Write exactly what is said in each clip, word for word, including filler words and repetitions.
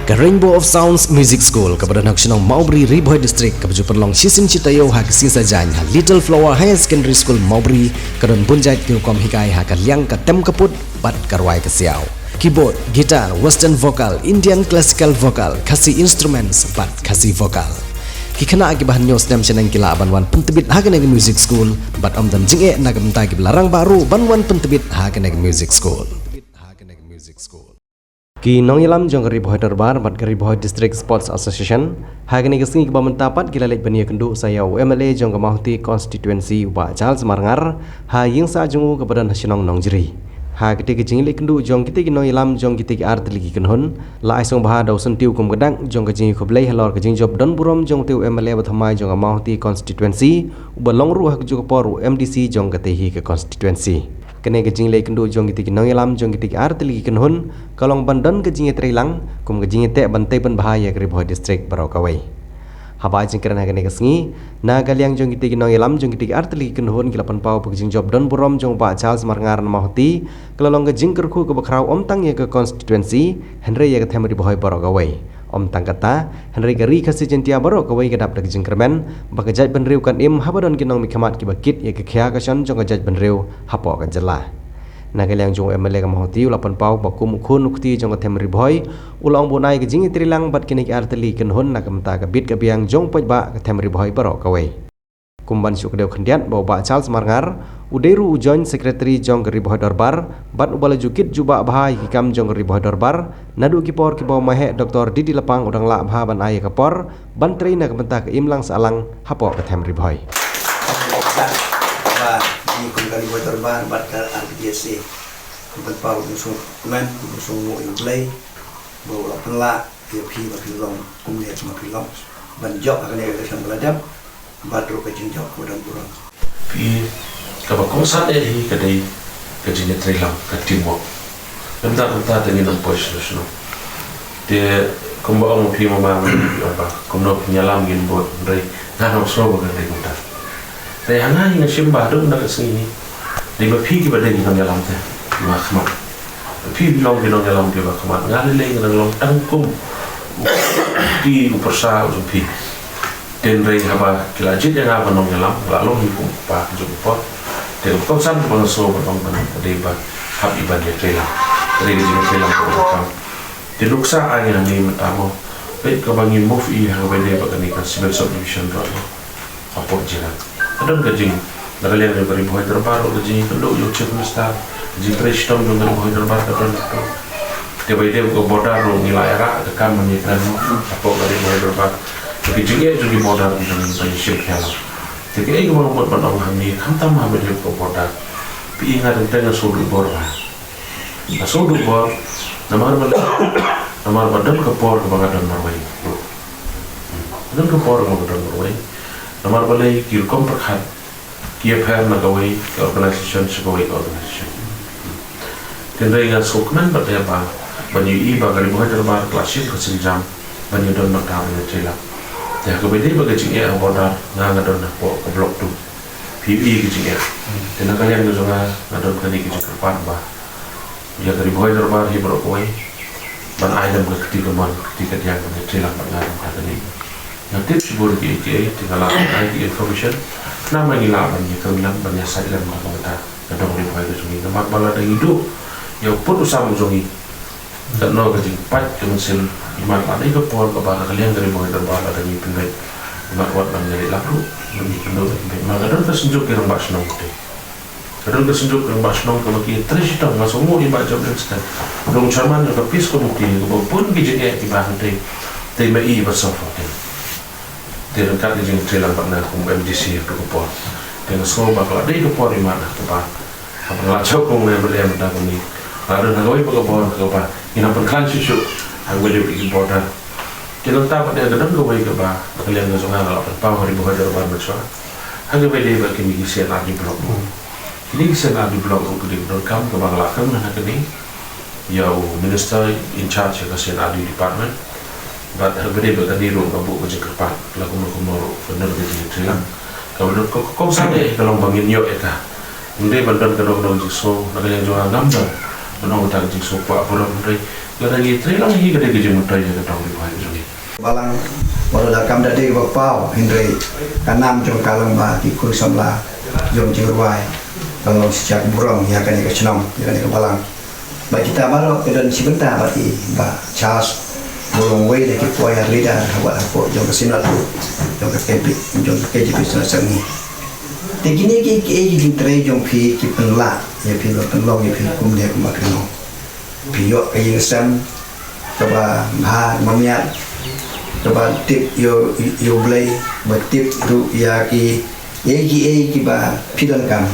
Ka Rainbow of Sounds Music School kaba don ha ka shnong Mawbri, Ri Bhoi District, kaba ju pynlong shisien shi taïew ha ka sngi Saitjaiñ ha Little Flower Higher Secondary School Mawbri, ka don bun jait ki rukom hikai ha ka liang ka tem ka put bad ka rwai ka siaw, keyboard, guitar, western vocal, Indian classical vocal, Khasi instruments bad Khasi vocal. Ki khynnah kiba hynñiew snem shaneng ki lah ban wan pyntbit ha kane ka music school bad ym don jingeh na ka bynta kiba la rangbah ruh ban wan pyntbit ha kane ka music school. Ki nongïalam jong ka Ri Bhoi Dorbar bad ka Ri Bhoi District Sports Association ha kane ka sngi kaba mynta pat ki la leit ban ïakynduh sa ïa u M L A jong ka Mawhati Constituency, u Bah Charles Marngar, ha ïing sah jong u kaba don ha shnong Nongjri. Ha katei ka jingleit kynduh jong kitei ki nongïalam jong kitei ki ar tylli ki kynhun, la ai sngewbha da u syntiew kum ka dak jong ka jingïakhublei halor ka jingjop don burom jong utei u M L A ba thymmai jong ka Mawhati Constituency, uba long ruh ha kajuh ka por u M D C jong katei hi ka constituency. Kane ka jingleit kynduh jong kitei ki nongïalam jong kitei ki ar tylli ki kynhun ka long ban don ka jingïatreilang kum ka jingïateh ban tei pynbha ïa ka Ri Bhoi District baroh kawei. Haba ai jingkren ha kane ka sngi, na ka liang jong kitei ki nongïalam jong kitei ki ar tylli ki kynhun ki la pynpaw ba ka jingjop don burom jong u Bah Charles Marngar na Mawhati ka la long ka jingkyrkhu kaba khraw ym tang ïa ka constituency hynrei ïa ka them Ri Bhoi baroh kawei. Ym tang kata, hynrei ka Ri Khasi Jaintia baroh kawei ka dap da ka jingkyrmen ba ka jaitbynriew kan im haba don ki nongmihkhmat kiba kit ïa ka khia ka shon jong ka jaitbynriew hapoh ka jylla. Na ka liang jong u M L A ka Mawhati u la pynpaw ba kum u khun u kti jong ka them Ri Bhoi, u la ong ba un ai ka jingïatreilang bad kine ki ar tylli ki kynhun na ka bynta ka bit ka biang jong u paidbah ka them Ri Bhoi baroh kawei. Kum ban shu kdew khyndiat ba u Bah Charles Marngar u dei ruh u Joint Secretary jong ka Ri Bhoi Dorbar bad uba la ju kit jubab bha ïa ki kam jong ka Ri Bhoi Dorbar naduh ki por kiba u maheh Doktor D D Lapang u dang lah bha ban ai ïa ka por ban trei na ka bynta ka imlang sahlang hapoh ka them Ri Bhoi. Ba ngi kum ka Ri Bhoi Dorbar bad ka R T S A, kum pynpaw kum sngewkmen, kum sngewbha ïa U Blei ba u la pynlah ïa phi ba phin long kumne kumba phin long ban jop ha kane ka election ba la dep bad ruh ka jingjop kaba don burom. Phi, kaba kongsan eh hi ka dei ka jingïatreilang, ka teamwork. Mynta mynta te ngin ym poi shuh shuh. Te kumba ong phi ma ma, ma phi ong ba kumno phi ïalam ngin bud, hynrei nga ong shuh ba ka dei kumta. Te ha nga hi nga shim ba haduh mynta ka sngi hi dei ma phi kiba dei ki nongïalam te kiba khmat. Phi phi long ki nongïalam kiba khmat, nga lei lei nga dang long tang kum u kti u pyrsa u jong phi. Te hynrei haba ki la jied ïa nga ban long ïalam, nga la long hi kum u kpa ka jong ka por. Te ka kongsan kaba nga sngew ban ong ban ka dei ba hap i ban ïatreilang. Ka dei ka jingïatreilang kaba donkam. Te nuksa ai hangne mynta mo, peit kaba ngi move i ha kaba ïadei bad kane ka civil subdivision ruh mo. Hapoh jylla ka don ka jing, na ka liang jong ka Ri Bhoi Dorbar ruh ka jingïakynduh jong u Chief Minister, ka jingtrei shitom jong ka Ri Bhoi Dorbar ka don hapoh. Te ba ïadei bad ka border ruh ngi la ïarah ka kam ban ïakren hapoh ka Ri Bhoi Dorbar. Te ka jingeh jong ki border ki dang ban ïashim khia lang. Te kaei kaba nga mut ban ong hangne khamtam ha ba ïadei bad ka border, phi i nga teng teng nga sngewduh bor bha. Nga sngewduh bor namar ba, namar ba don ka por kaba nga don marwei. Don ka por kaba nga don marwei. Namar balei ki rukom pyrkhat ki ïapher na kawei ka organisation sha kawei ka organisation. Te hynrei nga sngewkmen bad ïa ba ban ïohi ba ka Ri Bhoi Dorbar ka la shim ka sienjam ban ïadon bynta ban ïatreilang. Te ha kaba ïadei bad ka jingeh ha border, nga nga don hapoh ka block two. Phi i ka jingeh. Te na ka liang ka jong nga nga don kane ka jingkyrpad ba ïa ka Ri Bhoi Dorbar hi baroh kawei ban ai lem ka kti kamon, ka kti kadiang ban ïatreilang bad nga ha kane. Nga tip shibun kiei kiei, te nga la ai ki information. Namar ngi lah ban ïakren lem, ban ïasaid lem na ka bynta ka dong Ri Bhoi ka jong ngi. Namar ba lada ngi duh ïa u pud u sam u jong ngi, katno ka jingpait ka mynsiem imat, la dei ka por kaba na ka liang ka Ri Bhoi Dorbar lada ngi pynbeit, imat wat ban ïaleh lap ruh ban ïakynduh, ban ïakynduh. Namar ka don ka synjuk ki rangbah shnong te. Ka don ka synjuk rangbah shnong kaba ki trei shitom, nga sngewbha i Bah Job Lenston, u dei u chairman jong ka peace committee, kaba bun ki jingeh kiba hangtei te ma i ba solve hangtei. Te ryngkat ka jingtreilang bad nga kum M D C ha ka por, te nga sngewbha ba ka la dei ka por imat kaba haba nga la jop kum u M L A mynta kum ngi la don ha kawei pat ka bor kaba ngi nang pynkhlaiñ shuh shuh ha kaba ïadei bad ki border. Te nangta pat ka don kawei kaba na ka liang ka jong nga nga la pynpaw ha Ri Bhoi Dorbar mynshuwa ha kaba ïadei bad kine ki C and R D block. Kine ki C and R D block ruh ka dei ka donkam kaba nga la kren ha kane ïa u minister in charge ïa ka C and R D department. Bad ha kaba ïadei bad kane ruh nga buh ka jingkyrpad la kumno kumno ruh ka don ka jingtreilang. Kaba don ka kongsan eh ka long ba ngin ïoh ïa ka. Ym dei ban don kano kano ka jingsngew na ka liang jong nga ngam don Ba nang uta ka jingsngewkwah burom hynrei lada ngi trei lang hi ka dei ka jingmyntoi ïa ka dong Ri Bhoi ka jong ngi. Balang, wat la da kam da dei ba paw hynrei ka nam jong ka long ba ki khun samla jong jingrwai ka long sha ka burom ïa kane ka shnong, ïa kane ka balang. Ba kita baroh ki don shi bynta ba ki ba Charles ba long wei na ki poi ar leader ha wat hapoh jong ka synod jong ka K P jong ka K J P synod Sepngi. Te kine ki ki ei ki jingtrei jong phi ki pynlah ïa phi ba pynlong ïa phi kumne kumba phi long. Phi ïoh ka ïing sem kaba bha kaba miat kaba tip ïa ïa U Blei ba tip ruh ïa ki ei ki ei kiba phi donkam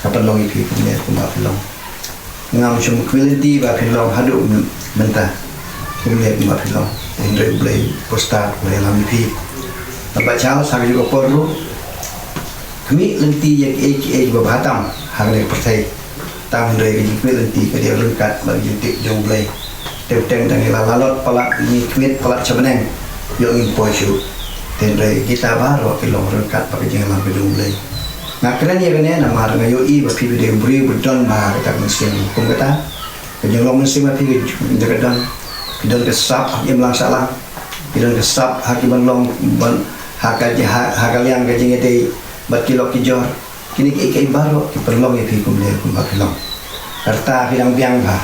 ka pynlong ïa phi kumne kumba phi long. Ngam shym khmih lynti ba phi long haduh mynta kumne kumba phi long. Hynrei U Blei u stad u ïalam ïa phi. Naba Charles ha kajuh ka por ruh khmih lynti ïa ki ei ki ei kiba bha tam ha kane ka pyrthei. Tang hynrei ka jingkhmih lynti ka dei ryngkat bad ka jingtip jong U Blei. Te teng tang ïa la lalot palat ngi khmih palat sha bneng ïoh ngim poi shuh. Te hynrei kita baroh ki long ryngkat bad ka jingïalam ka jong U Blei. Nga kren ïa kane namar nga ïohi ba phi dei u briew ba don bha kata ka mynsiem kum kata. Ka jinglong mynsiem ba phi ka don, phi don ka sap ha ka imlang sahlang, phi don ka sap ha ki ban long ban ha ka ha ka liang ka jingïadei bad ki lok ki jor. Kine kiei kiei baroh ki pynlong ïa phi kumne kumba phi long. Kata phi dang biang bha,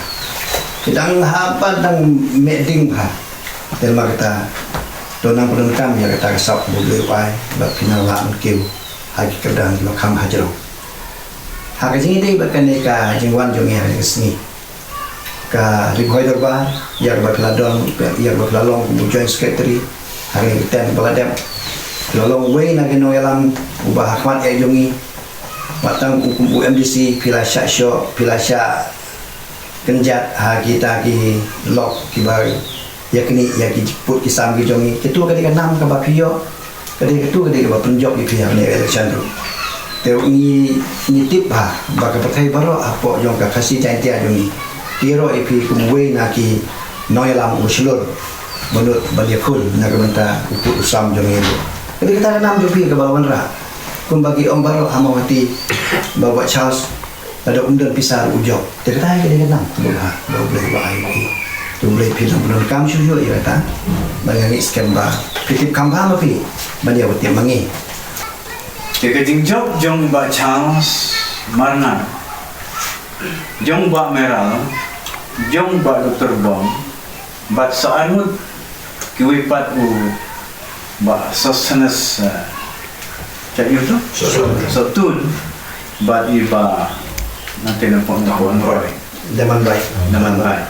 phi dang hap ban dang meh ding bha. Te namar kata to nang pyndonkam ïa kata ka sap ba U Blei u ai bad phi nang lah ban kiew ha ki kyrdan kiba kham hajrong. Ha ka jingïadei bad kane ka jingwan jong ngi ha kane ka sngi, ka Ri Bhoi Dorbar, ïa kaba phi la don, ïa kaba phi la long kum u Joint Secretary ha kane ka term ba la dep. Phi la long uwei na ki nongïalam uba ha khmat ïa jong ngi. Wat tang u kum u M D C phi la shah shoh, phi la shah kynjat ha kita ki lok kiba ïa kine ïa ki jingput ki sam ki jong ngi. Kito ka dei ka nam kaba phi ïoh, ka dei kito ka dei kaba pynjop ïa phi ha kane election ruh. Te ngi ngi tip bha ba ka pyrthei baroh hapoh jong ka Khasi Jaiñtia jong ngi ki ïaroh ïa phi kum uwei na ki nongïalam uba shlur ban nud ban ïakhun na ka bynta u put u sam jong ngi ruh. Ka dei kata ka nam jong phi kaba la wanrah kumba ki ong baroh ha Mawhati ba Bah Charles lada um don pisa ruh u jop. Te kata hi ka dei ka nam kaba bha ba U Blei u la ai ïa phi. Te U Blei phi nang pyndonkam shuh shuh ïa kata. Ba nga ngeit skhem ba phi tip kham bha ma phi ban ïa ba tip ma ngi. Te ka jingjop jong Bah Charles Marngar, jong Bah Meral, jong Bah Doctor Bom, bad sa arngut kiwei pat u Bah Sosthenes, eh, cha ïu tu? Sotun. Sotun. Bad i Bah nangte na pon na pon roi. Daman bai. Daman bai.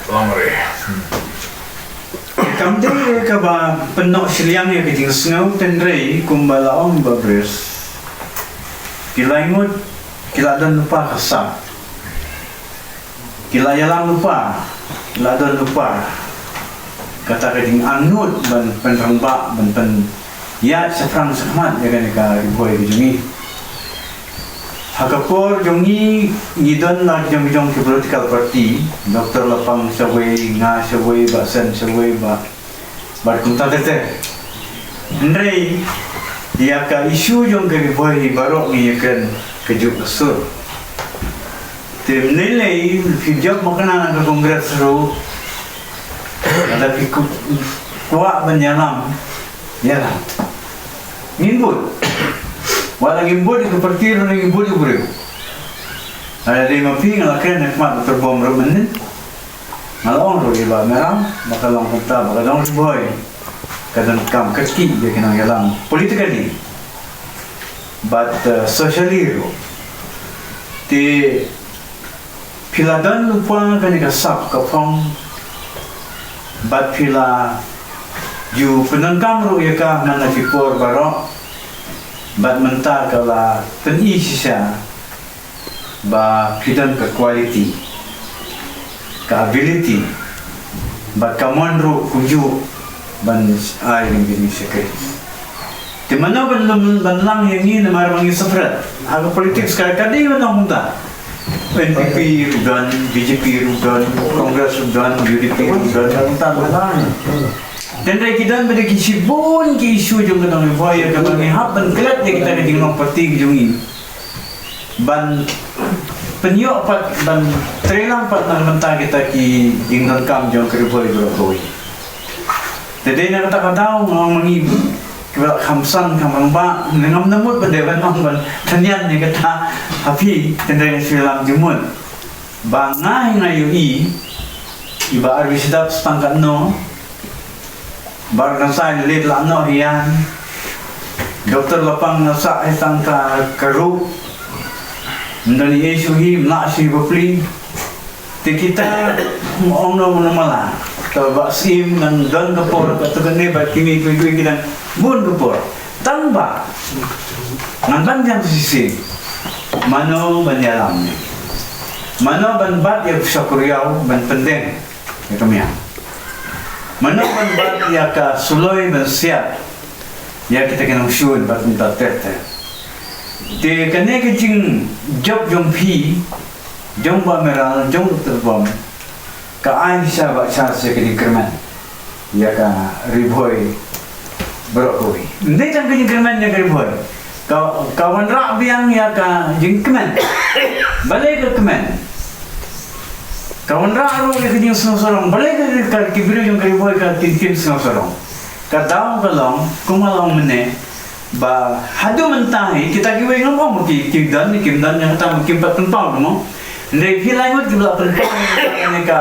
Kam dei kaba pynnoh shiliang ïa ka jingsngew, hynrei kumba la ong Bah Bris, ki lai ngut ki la don lypa ka sap. Ki la ïalam lypa, ki la don lypa. Kata ka jingangnud ban pynrangbah, ban pynïaid shaphrang shakhmat ïa kane ka Ri Bhoi ka jong ngi. Ha ka por jong ngi, ngi don la jong jong ki political party, Doctor Lapang shawei, nga shawei, Bah Sen shawei, Bah bad kumta ter ter. Hynrei ïa ka issue jong ka Ri Bhoi hi baroh ngi ïa kren kajuh ka sur. Te mynlei lei phi jop makna na ka Congress ruh, lada phi ku- kwah ban ïalam, ïalam. Ngin bud. Wat la ngin bud ïa ka party ruh, ngin bud ïa u briew. Lada dei ma phi, nga la kren ha khmat Doctor Bom ruh mynnin. Nga la ong ruh ïa Bah Meral ba ka long kumta, ba ka dong Ri Bhoi ka donkam kyrkieh ïa ki nongïalam politically bad, eh, socially ruh. Te phi la don lypa kane ka sap ka phong bad phi la ju pyndonkam ruh ïa ka man la ki por baroh, bad mynta ka la pyni shisha ba phi don ka quality, ka ability, bad ka mon ruh kumjuh ban ai ïa ka jingshakri. Te mano ban lum ban lang ïa ngi namar ba ngi separate. Ha ka politics ka ka dei ban long kumta. N P P ruh don, B J P ruh don, Congress ruh don, U D P ruh don, ka kumta ban lang. Hynrei ki don bad ki shibun ki issue jong ka dong Ri Bhoi ïa kaba ngi hap ban klet ïa kita ka jinglong party ki jong ngi. Ban pynïoh pat ban trei lang pat na ka bynta kita ki jingdonkam jong ka Ri Bhoi baroh kawei. Te dei na kata ka daw nga ong ma ngi kiba kham san kham rangbah, ngam da mut ban dei ban ong ban tynrai ïa kata ha phi, tynrai nga shu lam jingmut. Ba nga hi nga ïohi i Bah R B Sdap tang katno, Bah Rngasai leit la noh hi ïan, Doktor Lapang la sah hi tang ka ka ruh. Ym don ei shuh hi, ym lah shuh hi bapli. Te kita ong noh noh mala. Te Bah Syiem ngan don ka por, katto katne Bah Kimi, kiwei kiwei ki dang bun ka por. Tang ba ngan ban jam shisien. Mano ban ïalam ne? Mano ban bat ïa ka sha Korea ban pyndeng ïa ka miang? Mano ban bat ïa ka suloi ban siat ïa kita ki nongshun bad kumta ter ter? Te kane ka jingjop jong phi, jong Bah Meral, jong Doktor Bom, ka ai shisha ba shisha ka jingkyrmen ïa ka Ri Bhoi baroh kawei. Ym dei tang ka jingkyrmen ïa ka Ri Bhoi, ka ka wanrah biang ïa ka jingkmen. Balei ka kmen? Ka wanrah ruh ïa ka jingsngew sarong. Balei ka, ka ki briew jong ka Ri Bhoi ka kin, kin sngew sarong? Ka daw ka long, kum nga la ong mynne, ba haduh mynta hi kita kiwei, ngam ong ki, ki don, kim don, ïa kata kim pat pynpaw, mo. Hynrei phi lai ngut kiba la pynpaw ïa kane ka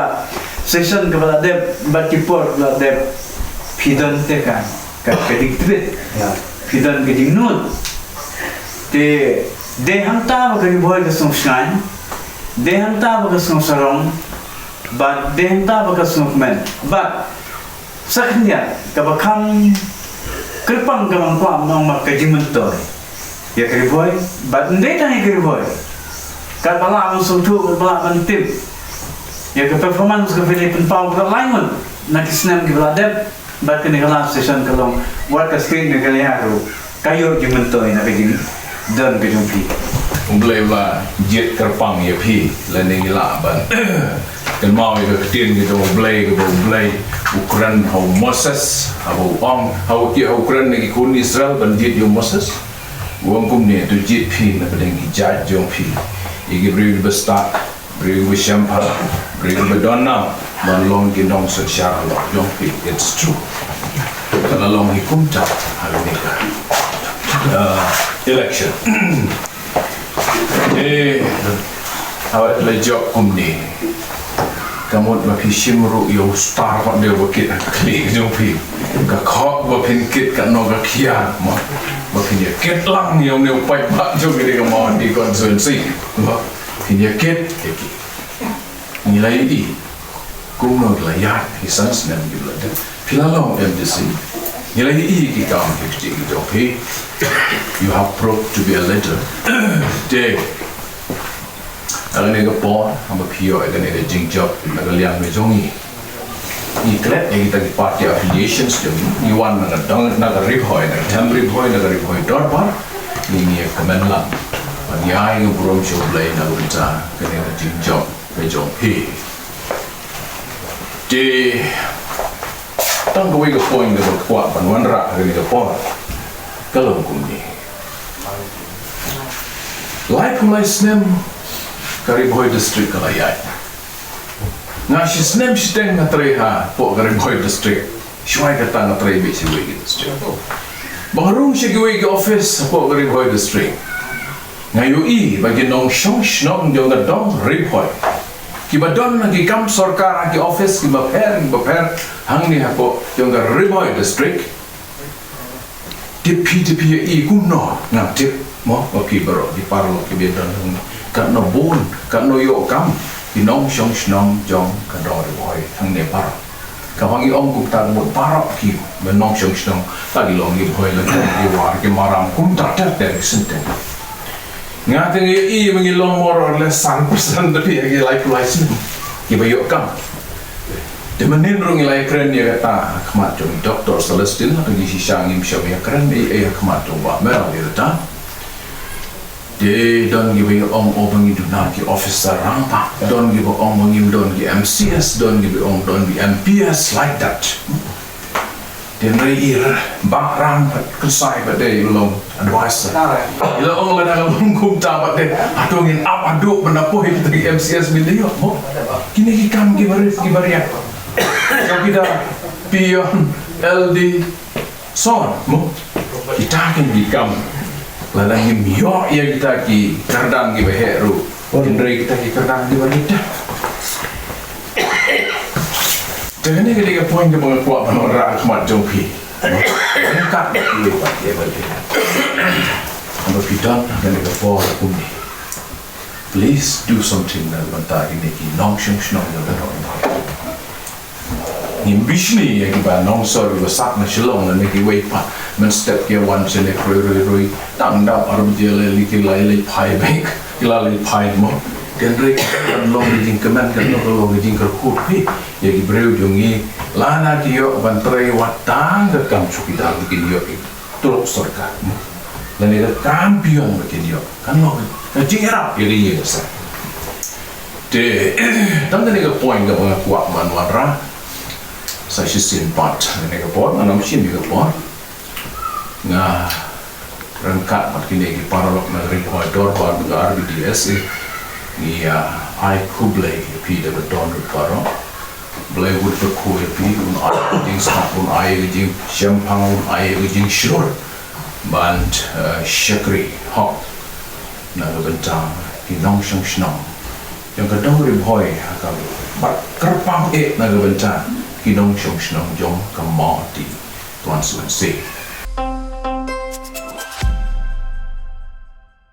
session kaba la dep bad ki por ba la dep, phi don te ka, ka, ka jingtbit. Phi don ka jingnud. Te dei hangta ba ka Ri Bhoi ka sngewshngaiñ, dei hangta ba ka sngewsarong, bad dei hangta ba ka sngewkmen. Bad sa khyndiat kaba kham kyrpang kaba nga kwah ban ong, ba ka jingmyntoi ïa ka Ri Bhoi, bad ym dei tang ïa ka Ri Bhoi, katba lah ban sngewthuh, katba lah ban tip ïa ka performance kaba phi la pynpaw katba lai ngut na ki snem kiba la dep. Bad kane ka last session ka long wat ka state Meghalaya ruh ka ïoh jingmyntoi na ka jingdon ka jong phi. U Blei u la jied kyrpang ïa phi, lane ngi lah ban kynmaw ïa ka ktien ka jong U Blei, kaba U Blei u kren ha u Moses, haba u ong, haba ki, ha u kren na ki khun Israel ban jied ïa u Moses. U ong kumne, to jied phi na pdeng ki jait jong phi, ïa ki briew kiba stad, briew ba shemphang, briew ba don nam, ban long ki nongsynshar halor jong phi. It's true. Ka la long hi kumta ha kane ka, uh, election. Eh, haba la jop kumne, ka mut ba phi shim ruh ïa u star pat de ba kit ha ka khlieh jong phi. Ka khok ba phin kit, ka nong ka khia, mo, ba phin ïa kit lang ïa une u paidbah jong kane ka Mawhati constituency, mo. Phin ïa kit, ïa kit. Ngi la ïohi kumno ki la ïaid ki san snem kiba la dep. Phi la long M D C. Ngi la ïohi ki kam ki kti ki jong phi. You have proved to be a leader. Te ha kane ka por, haba phi ïoh ïa kane ka jingjop na ka liang ka jong ngi, ngi klet ïa kita ki party affiliations jong ngi. Ngi wan na ka dong, na ka Ri Bhoi, na ka them Ri Bhoi, na ka Ri Bhoi dorbar. Ngi, ngi ïa kmen lang. Ngi ai ka burom sha U Blei na ka bynta kane ka jingjop ka jong phi. Te tang kawei ka point kaba nga kwah ban wanrah ha kane ka por, ka long kumne. Laiphew lai snem ka Ri Bhoi District ka la ïaid. Nga shi snem shiteng nga trei hapoh ka Ri Bhoi District. Shuwa kata nga trei beit sha kiwei ki district. Ba nga rung sha kiwei ki office hapoh ka Ri Bhoi District, nga ïohi ba ki nongshong shnong jong ka dong Ri Bhoi, kiba don ha ki kam sorkar, ha ki office kiba pher kiba pher hangne hapoh jong ka Ri Bhoi District, tip phi, tip phi ïa i kumno? Ngam tip, mo, ba phi baroh ki paralok kiba don hangne, katno bun, katno ïoh kam ki nongshong shnong jong ka dong Ri Bhoi hangne baroh. Kaba ngi ong kumta ka mut baroh ki nongshong shnong, la ki long ki Bhoi, la ki long ki War, ki Maram, kumta ter ter ki synteng. Nga te nga ïohi ba ngi long more or less san percent, tapi ha ki laiphew lai snem kiba ïoh kam. Te mynnin ruh ngi la ïakren ïa kata ha khmat jong Doctor Celestine, ha ki shisha ngim shym ïakren ei ei ha khmat jong Bah Meral ïa kata. Te don kiba ong, oh, ba ngi duna ki officer rangbah, don kiba ong ba ngim don ki M C S, don kiba ong don ki M P S, like that. Hynrei i Bah Ram Kynsai pat de i long advisor. I la ong lada ka long kumta pat de, hato ngin ap haduh ban da poi kita ki M C S ngin da ïoh mo? Kine ki kam kiba rit kiba riat. Chowkidar, peon, L D, so on mo. Kita kine ki kam, lada ngim ïoh ïa kita ki kyrdan kiba heh ruh, hynrei kita ki kyrdan kiba rit. Te kane ka dei ka point kaba nga kwah ban wanrah ha khmat jong phi. Ryngkat bad kiwei pat kiba dei, haba phi don ha kane ka por kumne, please do something na ka bynta kine ki nongshong shnong jong ka North East. Ngim bishni ïa kiba nongsor kiba sah na Shillong lane kiwei pat, mynstep ki wan shane roi roi roi, tang dap ar baje leit ki la leit phai beit, ki la leit phai mo. Hynrei kan long ka jingkmen, kan long ka jingkyrkhu phi ïa ki briew jong ngi, lada ki ïoh ban trei wat tang ka kam chowkidar ba kin ïoh ki trok sorkar mo, lane ka kam peon ba kin ïoh, kan long ka jingïarap ïa ka ïing ka sem. Te tang kane ka point kaba nga kwah ban wanrah sa shisien pat. Kane ka por ngan ym shim ïa ka por. Nga ryngkat bad kine ki paralok na ka Ri Bhoi Dorbar ka R B D S A, ngi ïa ai khublei ïa phi da ka dohnud baroh. Blei un kyrkhu ïa phi, un ai ka jingsngap, un ai ka jingshemphang, un ai ka jingshlur ban, eh, shakri hok na ka bynta ki nongshong shnong jong ka dong Ri Bhoi ha ka, bad kyrpang eh na ka bynta ki nongshong shnong jong ka Mawhati constituency.